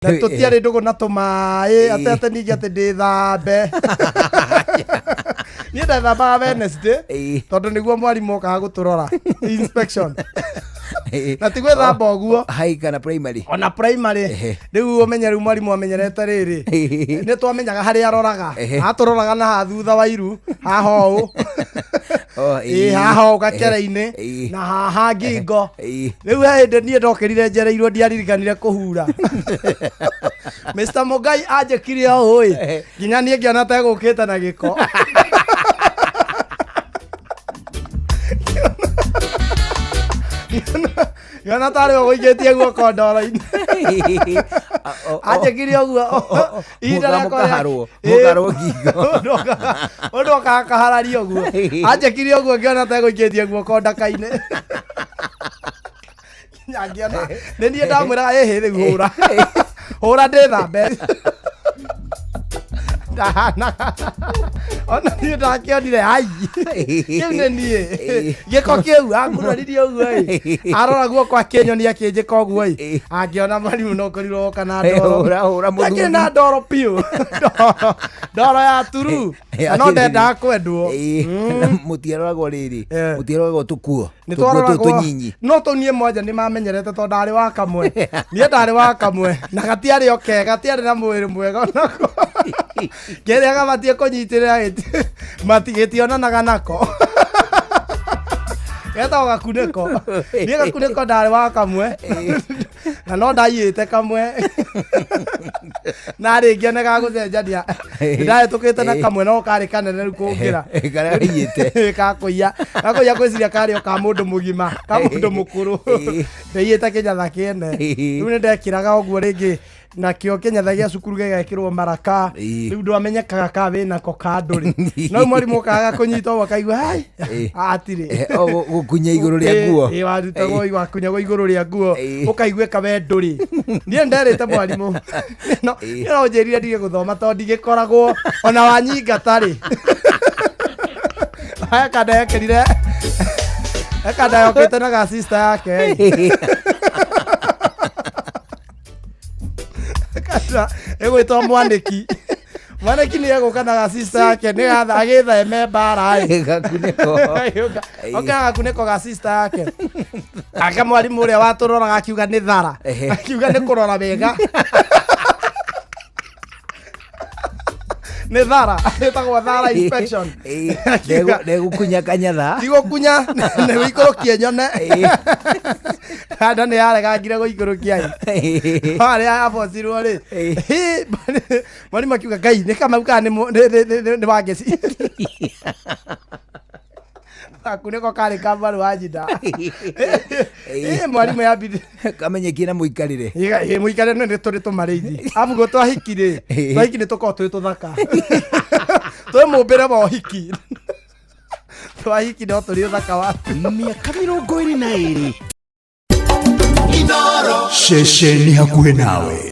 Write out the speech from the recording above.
Na tũtiarĩ ndũgũ na tũmaĩ atĩ atĩ ningĩ atĩ ndĩthambe. Niĩ ndethambaga Wednesday tondũ nĩguo mwarimũ okaga gũtũrora inspection. Na ti gwĩthamba ũguo. Hai kana primary? Ona primary. Rĩu ũmenye rĩu mwarimũ amenyerete rĩrĩ, nĩ twamenyaga harĩa aroraga. Atũroraga na haha thutha wa iru haha ũũ. Oh, Ĩ, haha ũũ gakere-inĩ na haha ngingo. Rĩu he hĩndĩ niĩ ndokĩrire njereirwo, ndiaririkanire kũhura. Mr Mũngai anjĩkire ũũ ĩ, nginya niĩ ngĩona ta egũkĩte na gĩko. Ngĩona tarĩ we ũgũikĩtie guoko ndoro-inĩ. Anjĩkire ũguo ihinda rĩakwa Mũkaharwo, mũkarwo ngingo. Ũndũ okaga kahararia ũguo. Anjĩkire ũguo ngĩona ta egũikĩtie guoko ndaka-inĩ. Nginya ngĩona nĩ niĩ ndamwĩraga, ĩhĩ, rĩu hũra hũra ndĩthambe. Ndahanaga ona niĩ ndakĩonire, ai, kĩu nĩ niĩ gĩko kĩu anguraririe ũguo ĩ. Arora guoko akĩnyonia akĩnjĩka ũguo ĩ, angĩona mwarimũ no korirwo woka na ndoro. Hũra, hũra. Ndakĩrĩ mũthuri. Na ndoro biũ, ndoro, ndoro ya turu. Na no ndendaga kwendwo. Na mũtiaroragwo rĩrĩ? Mũtiaroragwo tũkuo? Nĩ tũkuo tũu twaroragwo. tũnyinyi? No tũu niĩ mwanja nĩ mamenyerete tondũ ndarĩ wa kamwe. Niĩ ndarĩ wa kamwe na gatiarĩ oke, gatiarĩ na mwĩrĩ mwega onako. Kĩrĩa gabatiĩ kũnyitĩrĩra gĩtionanaga nako, getagwo gakunĩko. Niĩ gakunĩko ndarĩ wa kamwe na no ndaiyĩte kamwe na rĩngĩ nĩ gagũcenjania. Ndahĩtũkĩte na kamwe no karĩ kanene rĩu kũngĩra. Karĩa waiyĩte. Kakũiya, gakũiya, kwĩciria karĩ o ka mũndũ mũgima, ka mũndũ mũkũrũ. Ndaiyĩte kĩnyatha kĩene. Rĩu nĩ ndekĩraga ũguo rĩngĩ nakĩo kĩnyatha gĩa cukuru gĩgekĩrwo maraka. Rĩu ndwamenyekaga ka wĩnako ka ndũrĩ, no mwarimũ okaga kũnyita ũguo akaigua hai hatirĩ. O, gũkunya igũrũ rĩa nguo. Warutagwo wakunyagwo igũrũ rĩa nguo. Ũkaiguĩka we ndũrĩ. Niĩ nderĩte mwarimũ no no njĩrire ndige gũthoma tondũ ndigĩkoragwo ona wanyingata rĩ. Aya kanda yekĩrire ekanda yokĩte na ga sister yake ĩ. Kanda ĩgwĩtwo mwanĩki. Mwanĩki nĩ egũka na ga sister yake nĩgetha agĩtheme mbara ĩ. Gakunĩko. Oka gakunĩko ga sister yake aka. Mwarimũ ũrĩa watũroraga akiuga nĩ thara. Akiuga nĩ kũrora wega, nĩ thara, ĩtagwo thara inspection. Akiuga- Ndegũkunya kanyatha. Tigũkunya, nĩ wĩikũrũkie nyone. Kanda nĩ yaregangire gũikũrũkia ĩ harĩa yabocirwo rĩ. Mwarimũ akiuga, Ngai, nĩ kamau kana nĩ wangeci gakunĩko karĩ ka mwarĩ wa nyina. Ĩ, mwarimũ yambire Kamenyekie na mũikarĩre. Ĩ, mũikare nĩ tũrĩ tũmarĩithi abugo twahiki rĩ. Twahiki nĩ tũkorwo twĩ tũthaka, twĩ mũmbĩre wa ũhiki. Twahiki no tũrĩ ũthaka wa Mĩaka 22 ceceni hakuhĩ nawe.